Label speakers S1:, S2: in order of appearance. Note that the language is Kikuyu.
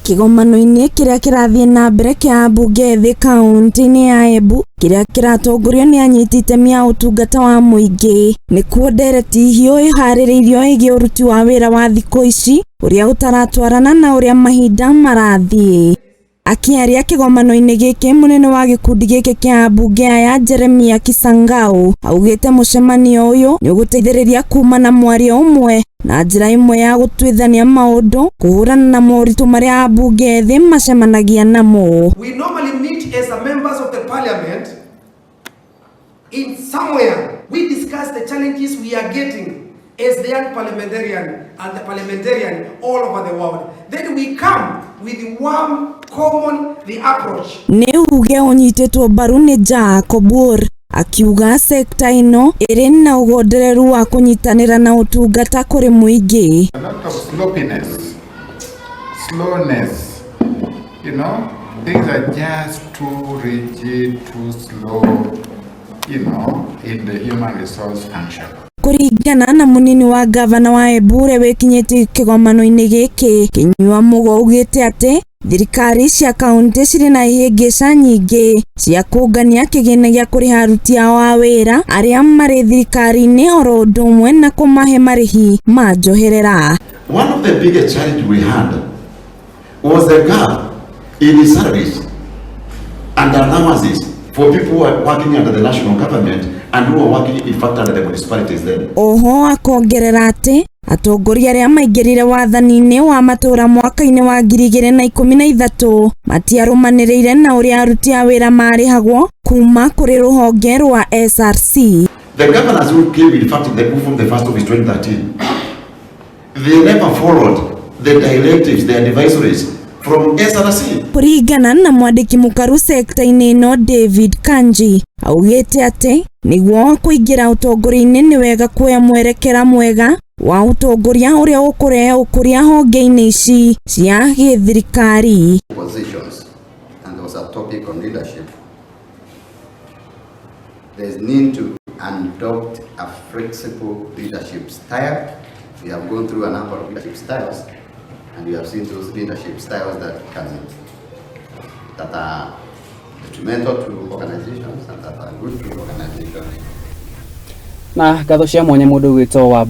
S1: Kĩgomano-inĩ kĩrĩa kĩrathiĩ na mbere kĩa ambunge ethĩ kaunti-inĩ ya Embu kĩrĩa kĩratongorio nĩ anyiti itemi a ũtungata wa mũingĩ, nĩkuo ndereti hiũ ĩharĩrĩirio ĩgiĩ ũruti wa wĩra wa thikũ ici ũrĩa ũtaratwarana na ũrĩa mahinda marathiĩ. Akĩaria kĩgomano-inĩ gĩkĩ, mũnene wa gĩkundi gĩkĩ kĩa ambunge aya, Jeremia Kisangau, augĩte mũcemanio ũyũ nĩ ũgũteithĩrĩria kuma na mwario ũmwe na njĩra ĩmwe ya gũtuithania maũndũ kũhũrana na moritũ marĩa ambunge ethĩ macemanagia namo.
S2: We normally meet as a members of the parliament in somewhere. We discuss the challenges we are getting as the young parliamentarian and the parliamentarian all over the world. Then we come with one common the approach.
S1: Nĩ uge ũnyitĩtwo mbaru nĩ Jacob Obuor, akiuga sekta ĩno ĩrĩ na ũgondereru wa kũnyitanĩra na ũtungata kũrĩ mũingĩ.
S3: A lot of sloppiness, slowness, things are just too rigid, too slow in the human resource function.
S1: Kũringana na mũnini wa gavana wa Embu ũrĩa wĩkinyĩtie kĩgomano-inĩ gĩkĩ, Kinyua Mugo, augĩte atĩ thirikari cia kaunti cirĩ na ihĩngĩca nyingĩ cia kũngania kĩgĩna gĩa kũrĩha aruti ao a wĩra arĩa marĩ thirikari-inĩ, oro ũndũ ũmwe na kũmahe marĩhi ma njoherera.
S4: One of the biggest challenge we had was the gap in the salaries and allowances for people who are working under the national government and who are working, in fact, under the municipalities then.
S1: Oho akongerera atĩ atongoria arĩa maingĩrire wathani-inĩ wa matũra mwaka-inĩ wa 2013 matiarũmanĩrĩire na ũrĩa aruti a wĩra marĩhagwo kuma kũrĩ rũhonge rwa SRC.
S4: The governors who came, in fact, in the from the first office 2013, they never followed the directives, the advisories from SRC.
S1: Kũringana na mwandĩki mũkaru sekta-inĩ ĩno, David Kanji, augĩte atĩ nĩguo kũingĩra ũtongoria-inĩ nĩ wega kuoya mwerekera mwega wa ũtongoria ũrĩa ũkũrehe ũkũria honge-inĩ ici cia gĩthirikari.
S5: Positions, and there was a topic on leadership. There's need to adopt a flexible leadership style. We have gone through a number of leadership styles, and we have seen those leadership styles that are detrimental to organizations and that are good to organizations.
S6: Na ngatho cia mwanya mũndũ gwĩtwo wa